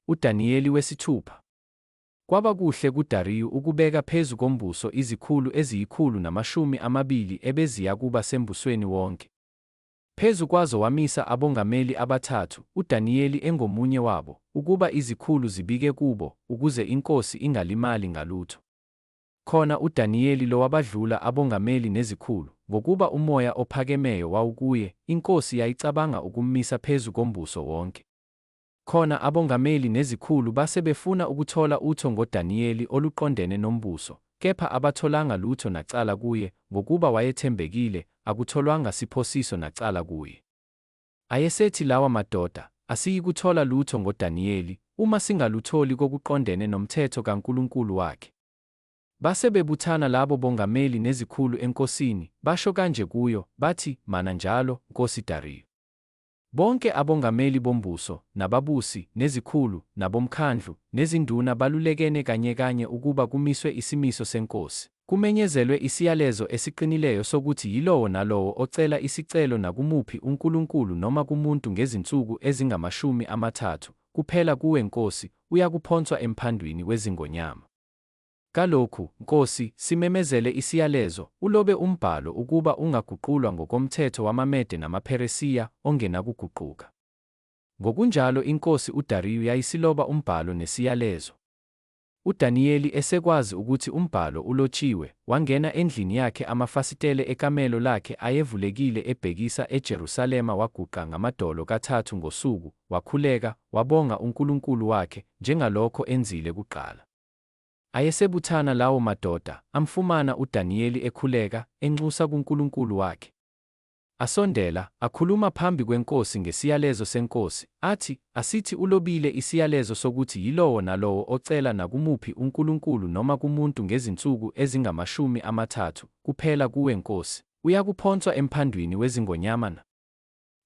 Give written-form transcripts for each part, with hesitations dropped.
uDaniyeli wesithupha. Kwaba kuhle kuDariyu ukubeka phezu kombuso izikhulu eziyikhulu namashumi amabili ebeziyakuba sembusweni wonke. Phezu kwazo wamisa abongameli abathathu, uDaniyeli engomunye wabo, ukuba izikhulu zibike kubo, ukuze inkosi ingalimali ngalutho. Khona uDaniyeli lo wabadlula abongameli nezikhulu, ngokuba umoya ophakemeyo wawukuye, inkosi yayicabanga ukummisa phezu kombuso wonke. Khona abongameli nezikhulu base befuna ukuthola utho ngoDaniyeli oluqondene nombuso, kepha abatholanga lutho nacala kuye, ngokuba wayethembekile, akutholwanga siphosiso nacala kuye. Ayesethi lawa madoda, Asiyikuthola lutho ngoDaniyeli, uma singalutholi kokuqondene nomthetho kaNkulunkulu wakhe. Base bebuthana labo bongameli nezikhulu enkosini, basho kanje kuyo, bathi, Mana njalo, nkosi Dariyu. Bonke abongameli bombuso, nababusi, nezikhulu, nabomkhandlu, nezinduna balulekene kanyekanye ukuba kumiswe isimiso senkosi, kumenyezelwe isiyalezo esiqinileyo sokuthi yilowo nalowo ocela isicelo nakumuphi unkulunkulu noma kumuntu ngezinsuku ezingamashumi amathathu kuphela kuwe nkosi, uyakuphonswa emphandwini wezingonyama. Kalokhu, nkosi, simemezele isiyalezo, ulobe umbhalo ukuba ungaguqulwa ngokomthetho wamaMede namaPheresiya, ongenakuguquka. Ngokunjalo inkosi uDariyu yayisiloba umbhalo nesiyalezo. UDaniyeli esekwazi ukuthi umbhalo ulotshiwe, wangena endlini yakhe amafasitele ekamelo lakhe ayevulekile ebhekisa eJerusalema waguqa ngamadolo kathathu ngosuku, wakhuleka, wabonga uNkulunkulu wakhe, njengalokho enzile kuqala. Ayesebuthana lawo madoda, amfumana uDaniyeli ekhuleka, enxusa kuNkulunkulu wakhe. Asondela, akhuluma phambi kwenkosi ngesiyalezo senkosi, athi, Asithi ulobile isiyalezo sokuthi yilowo nalowo ocela nakumuphi unkulunkulu noma kumuntu ngezinsuku ezingamashumi amathathu kuphela kuwe nkosi, uyakuphonswa emphandwini wezingonyama na?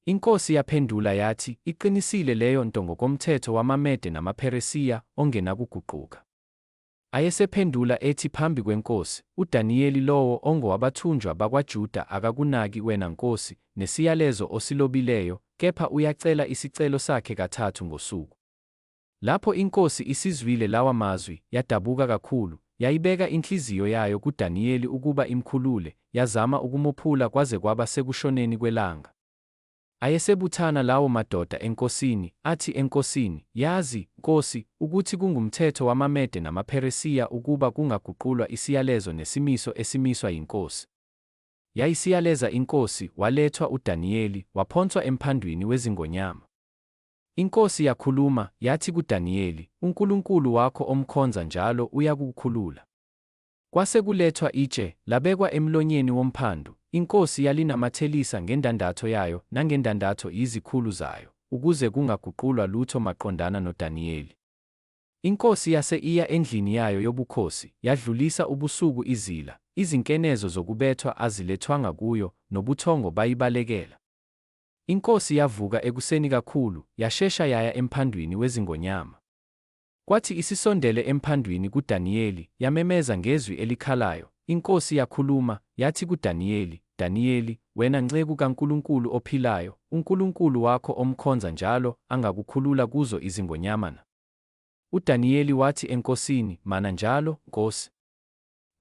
Inkosi yaphendula yathi, Iqinisile leyo nto ngokomthetho wamaMede namaPheresiya, ongenakuguquka. Ayesephendula ethi phambi kwenkosi, UDaniyeli lowo ongowabathunjwa bakwaJuda akakunaki wena nkosi, nesiyalezo osilobileyo, kepha uyacela isicelo sakhe kathathu ngosuku. Lapho inkosi isizwile lawa mazwi, yadabuka kakhulu, yayibeka inhliziyo yayo kuDaniyeli ukuba imkhulule, yazama ukumophula kwaze kwaba sekushoneni kwelanga. Ayesebuthana lawo madoda enkosini, athi enkosini, Yazi, nkosi, ukuthi kungumthetho wamaMede namaPheresiya ukuba kungaguqulwa isiyalezo nesimiso esimiswa yinkosi. Yayisiyaleza inkosi, walethwa uDaniyeli, waphonswa emphandwini wezingonyama. Inkosi yakhuluma, yathi kuDaniyeli, UNkulunkulu wakho omkhonza njalo uyakukukhulula. Kwase kulethwa itshe, labekwa emlonyeni womphandu, inkosi yalinamathelisa ngendandatho yayo nangendandatho yizikhulu zayo, ukuze kungaguqulwa lutho maqondana noDaniyeli. Inkosi yase iya endlini yayo yobukhosi, yadlulisa ubusuku izila, izinkenezo zokubethwa azilethwanga kuyo, nobuthongo bayibalekela. Inkosi yavuka ekuseni kakhulu, yashesha yaya emphandwini wezingonyama. Kwathi isisondele emphandwini kuDaniyeli, yamemeza ngezwi elikhalayo, inkosi yakhuluma, yathi kuDaniyeli, Daniyeli, wena nceku kaNkulunkulu ophilayo, uNkulunkulu wakho omkhonza njalo, angakukhulula kuzo izingonyama na? UDaniyeli wathi enkosini, Mana njalo, nkosi.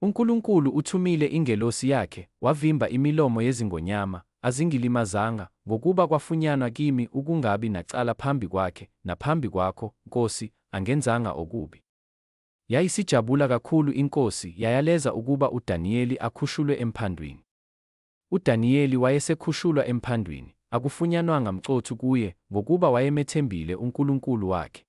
UNkulunkulu uthumile ingelosi yakhe, wavimba imilomo yezingonyama, azingilimazanga, ngokuba kwafunyanwa kimi ukungabi nacala phambi kwakhe, naphambi kwakho, nkosi, angenzanga okubi. Yayisijabula kakhulu inkosi, yayaleza ukuba uDaniyeli akhushulwe emphandwini. UDaniyeli wayesekhushulwa emphandwini, akufunyanwanga mcothu kuye, ngokuba wayemethembile uNkulunkulu wakhe.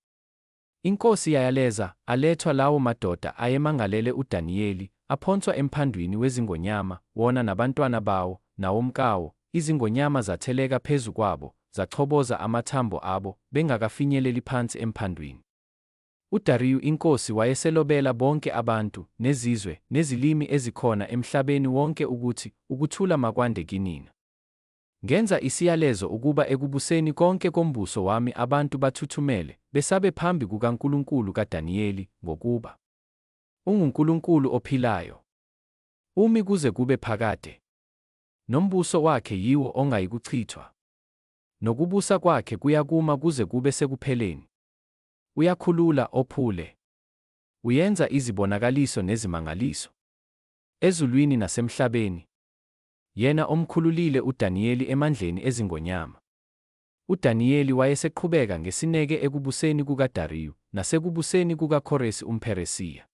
Inkosi yayaleza, alethwa lawo madoda ayemangalele uDaniyeli, aphonswa emphandwini wezingonyama, wona nabantwana bawo, nawomkawo, izingonyama zatheleka phezu kwabo, zachoboza amathambo abo, bengakafinyeleli phansi emphandwini. UDariyu inkosi wayeselobela bonke abantu, nezizwe, nezilimi ezikhona emhlabeni wonke ukuthi, Ukuthula makwande kinina. Ngenza isiyalezo ukuba ekubuseni konke kombuso wami abantu bathuthumele, besabe phambi kukaNkulunkulu kaDaniyeli, ngokuba unguNkulunkulu ophilayo, umi kuze kube phakade, nombuso wakhe yiwo ongayikuchithwa, nokubusa kwakhe kuyakuma kuze kube sekupheleni. Uyakhulula, ophule. Uyenza izibonakaliso nezimangaliso ezulwini nasemhlabeni, yena omkhululile uDaniyeli emandleni ezingonyama. UDaniyeli wayeseqhubeka ngesineke ekubuseni kukaDariyu, nasekubuseni kukaKhoresi umPheresiya.